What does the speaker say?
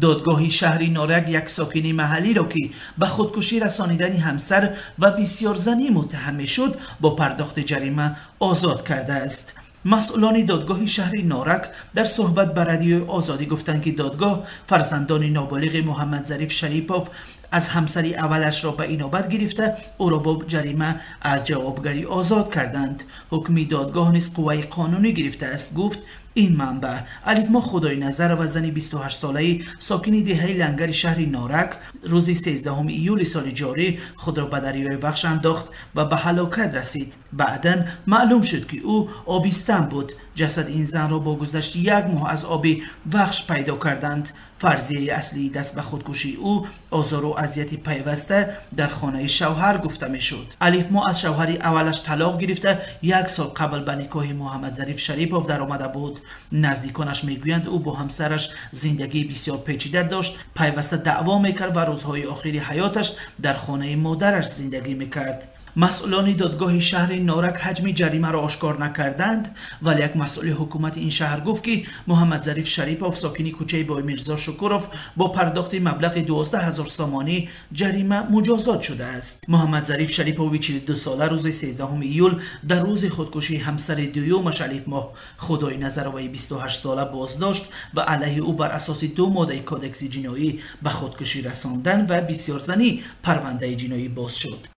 Додгоҳи шаҳри Норак як сокини маҳаллиро, ки ба худкушӣ расонидани ҳамсар ва бисёрзанӣ муттаҳам мешуд, бо пардохти ҷарима озод кардааст. Масъулони додгоҳи шаҳри Норак дар суҳбат ба Радиои Озодӣ гуфтанд, ки додгоҳ фарзандони ноболиғи Муҳаммадзариф Шарипов аз ҳамсари аввалашро ба инобат гирифта, ӯро бо ҷарима аз ҷавобгарӣ озод карданд. Ҳукми додгоҳ низ қувваи қонунӣ гирифтааст, гуфт ин манбаъ. Алифмо Худойназарова, зани 28-солаи сокини деҳаи Лангари шаҳри Норак, рӯзи 13 июли соли ҷорӣ худро ба дарёи Вахш андохт ва ба ҳалокат расид. Баъдан маълум шуд, ки ӯ обистан буд. Ҷасади ин занро бо гузашти як моҳ аз оби Вахш пайдо карданд. Фарзияи аслии даст ба худкушии ӯ озору азияти пайваста дар хонаи шавҳар гуфта мешуд. Алифмо аз шавҳари аввалаш талоқ гирифта, як сол қабл ба никоҳи Муҳаммадзариф Шарипов даромада буд. Наздиконаш мегӯянд, ӯ бо ҳамсараш зиндагии бисёр печида дошт, пайваста даъво мекард ва рӯзҳои охири ҳаёташ дар хонаи модараш зиндагӣ мекард. Масъулони додгоҳи шаҳри Норак ҳаҷми ҷаримаро ошкор накарданд, вале як масъули ҳукумати ин шаҳр гуфт, ки Муҳаммадзариф Шарипов, сокини кӯчаи Боймирзо Шукуров, бо пардохти маблағи 12 000 сомонӣ ҷарима муҷозот шудааст. Муҳаммадзариф Шарипови 42-сола рӯзи 13 июл, дар рӯзи худкушии ҳамсари дуюмаш Алифмоҳ Худойназароваи 28-сола, боздошт ва алайҳи ӯ бар асоси ду моддаи Кодекси ҷиноӣ: ба худкушӣ расондан ва бисёрзанӣ, парвандаи ҷиноӣ боз шуд.